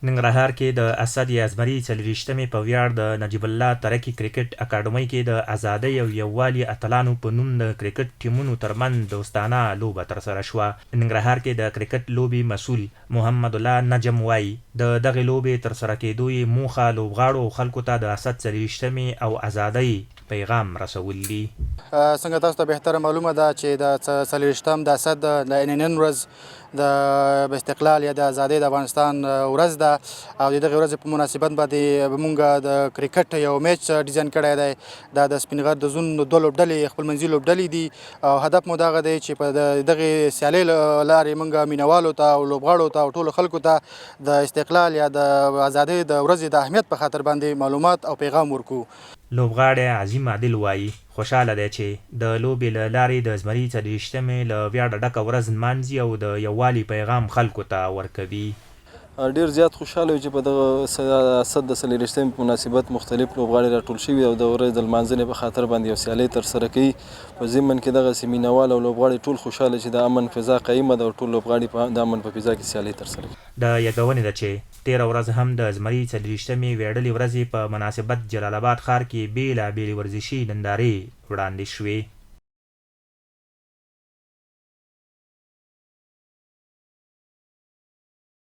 ننګرهار کې د اسد یا زمري څلویشتمې په ویاړ د نجیب الله تره کي کرکټ اکاډمۍ کې د ازادۍ او یووالي اتلانو په نوم د کرکټ ټیمونو ترمنځ دوستانه لوبه ترسره شوه. ننګرهار کې د کرکټ لوبې مسول محمدالله نجم وايي، د دغې لوبې ترسره کېدو یې موخه لوبغاړو او خلکو ته د اسد څلویشتمې او ازادۍ پیغام رسول دي. څنګه تاسو ته بهتره معلومه ده چې د څلویشتم د اسد د نن ورځ د استقلال یا د ازادۍ د افغانستان ورځ ده او د دغې ورځې په مناسبت باندې مونږ د کرکټ یو میچ ډیزاین کړی دی. دا د سپین غر د زون دوه لوبډلې خپلمنځي لوبډلې دي او هدف مو دغه دی چې په دغې سیالۍ لارې مونږ مینوالو ته او لوبغاړو ته او ټولو خلکو ته د استقلال یا د ازادۍ د ورځې د اهمیت په خاطر باندې معلومات او پیغام ورکو. لوبغاړی عظیم عادل وايي، خوشاله دی چې د لوبې له لارې د زمري څلویشتمې له ویاړه ډکه ورځ نمانځي او د یووالي پیغام خلکو ته ورکوي. ډېر زیات خوشاله یو چې په دغه اسد د څلویشتمې په مناسبت مختلف لوبغاړي راټول شوي او د ورځې د لمانځنې په خاطر باندې یو سیالۍ ترسره کوي. په ضمن کې دغسې مینوال او لوبغاړي ټول خوشاله چې د امن فضا قایمه ده او ټول لوبغاړي په د امن په فضا کې سیالۍ ترسره کوي. د یادونې ده چې تېره ورځ هم د زمري څلویشتمې ویاړلې ورځې په مناسبت جلال اباد ښار کې بېلا بېلې ورزشي نندارې وړاندې شوې.